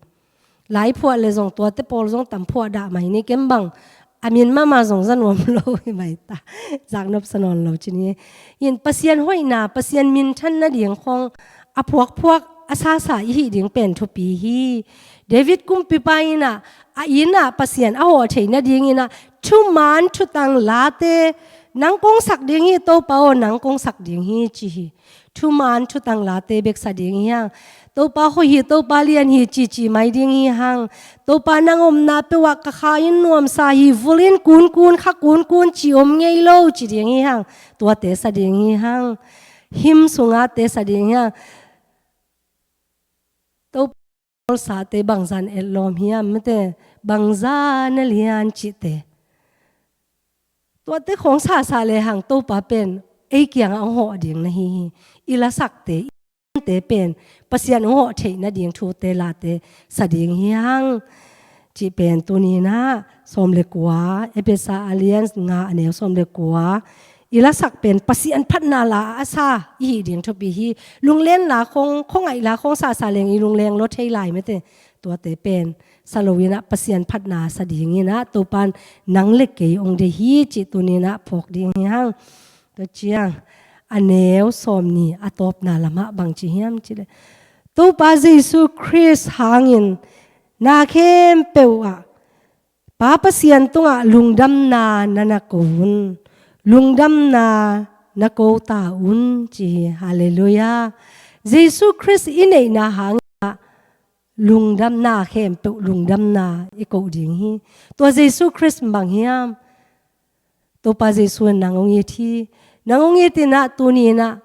La i phuah leh zong tuate pawl zong tam phuah dah mai ni, ken bang a min mahmah zong za nuam lo hi mai ta. Zaknop sa nawn lo ci ni. In Pasian hoihna, Pasian minthan nading khawng a phuakphuak, a sasa i hih ding pen thupi hi. David kumpipa in ah a inn ah Pasian a hawh theih nadingin ah thuman thutang late, nang kong sak ding hi, Topa aw, nang kong sak ding hi ci hi. Thuman thutang late bek sa ding hi hang. Topa hoih hi, Topa lian hi cici mai ding hi hang. Topa nang omna peuh ah ka kha in nuamsa hi, vul in kunkun, kha kunkun ci om ngei lo ci ding hi hang. Tuate sa ding hi hang. Hymn sungate sa ding hi hang. Topa sate bangzah na etlawm hiam mate, bangzah na lian cihte. Tuate khawng sasa lehang Topa pen ei kiangah hong hawh ding na hi hi. I lasakte, i te pen Pasian hong hawh theih nading thute late sa ding hi hang. Cih pen tuni-in ah sawm le kua, Efesa a lian nga, a neu sawm le kua, i lasak pen Pasian phatna la a sa i hih ding thupi hi. Lunglen la khawng, khuangaih la khawng sasa leng i lungleng lua thei lai mate. Tuate pen sa lo-in ah Pasian phatna sa dingin ah Topa'n nang le kei hong deih hi cih tuni-in ah phawk ding hi hang. Tua ciang a neu sawmnih a tawpna lamah bang ci hiam cih leh, Topa Jesu Khrist hangin na khempeuh ah Pa Pasian tungah lungdamna na na ko un. Lungdamna na ko ta un ci hi. Halleluiah. Jesu Khrist i neihna hangin ah lungdamna khempeuh, lungdamna i ko ding hi. Tua Jesu Khrist bang hiam? Topa Jesu in nang hong it hi. Nang hong it in ah tuni-in ah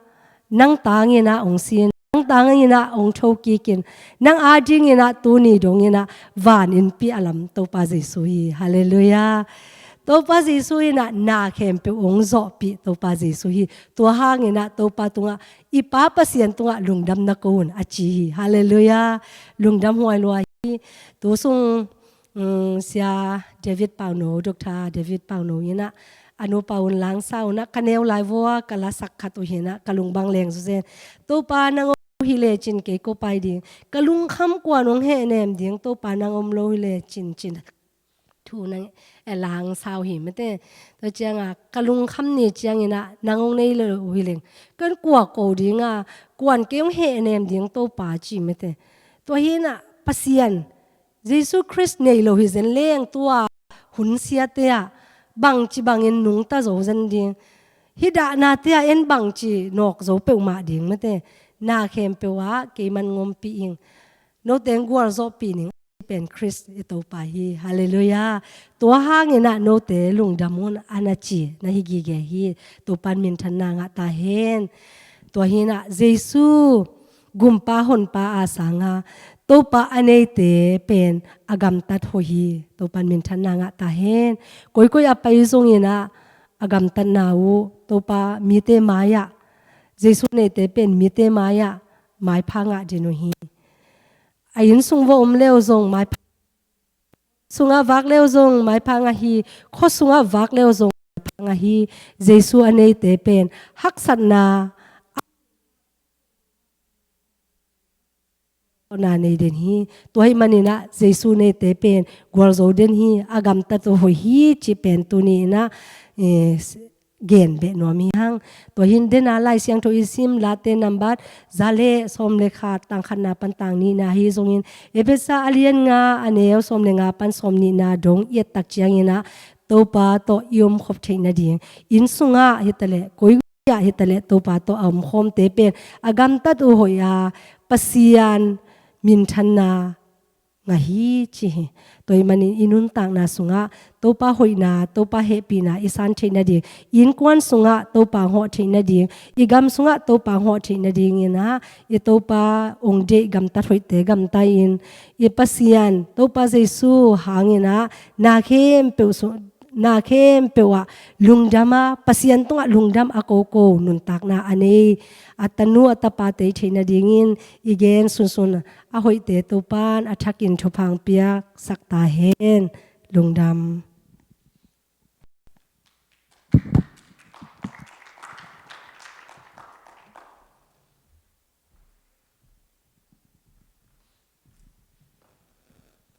nang tangin ah hong si in, nang tangin ah hong thokik in, nang adingin ah tuni dongin ah van innpi a lam Topa Jesu hi. Halleluiah. Topa Jesu in ah na khempeuh hong zawhpih Topa Jesu hi. Tua hangin ah Topa tungah, i Pa Pasian tungah lungdam na ko un a ci hi. Halleluiah. Lungdam huai lua hi. Tu sung, um, Sia David Pauno, Doctor David Pauno in ah a nupa Un Lang Sa Un ah ka neu lai vua ka lasak khat uh hi in ah ka lung bang leng zuzen. Topa nang om lo hi lecin kei ko pai ding. Ka lungkham kua'n hong hehnem ding, Topa nang om lo hi lecin cin. Phu nang e lang sau hi mate. Tua cianga ka lungkham ni ciangina nang hong nei lo hi leng, kan kua ko dinga, kuan kei hong hehnem ding Topa ci mate. Tua hina Pasian Jesu Khrist nei lo hi zen leng tua hun siate ah bangci bangin nungta zo zen ding. Hih dahnate ah en bangci nawk zo peuhmah ding mate. Na khempeuh ah keiman ngompi ing. Note gualzawhpih ning pen Khrist i Topa hi. Halleluiah. Tua hangina note lungdam un a na ci na hi gige hi. Topan minthanna ngah ta hen. Tua hina Jesu gumpa honpa a sanga Topa a neite pen a gamtat hoih hi. Topan minthanna ngah ta hen. Koikoi a pai zongina a gamtatna uh Topa mite mai-ah, Jesu neite pen mite mai-ah maipha ngah din uh hi. A inn sung va om leu zong maipha, sungah vak leu zong maipha ngah hi, khua sungah vak leu zong maipha ngah hi. Jesu a neite pen haksatna na nei den hi. Tua hih manina Jesu neite pen gualzo den hi, a gamtat uh hoih hi cih pen tuni ina, eh, gen beh nuam hi hang. Tua hin dena Lai Siangtho i sim Late nambat za le sawm le khat, tang khatna pan tang nihna hi zongin, Efesa a lian nga a neu sawm le nga pan sawm nihna dong i et tak ciangina Topa tawh i om khop theih nading, inn sungah hitaleh koi ah hitaleh Topa tawh a omkhawmte pen a gamtat uh hoih a Pasian minthanna ngah hi ci hi. Tua hih manin i nuntakna sungah Topa hoihna, Topa hehpihna i san theih nading, innkuan sungah Topa hong hawh theih nading, i gam sungah Topa hong hawh theih nadingina i Topa ong deih gamtat hoihte gamta in, i Pasian Topa Jesu hangina na khempeuh sung na khempeuh ah lungdam a, Pasian tungah lungdam a koko nuntakna a nei a tanu a tapate i theih nadingin i gen sunsun a hoihte Topan a thakin thupha piaksak ta hen. Lungdam.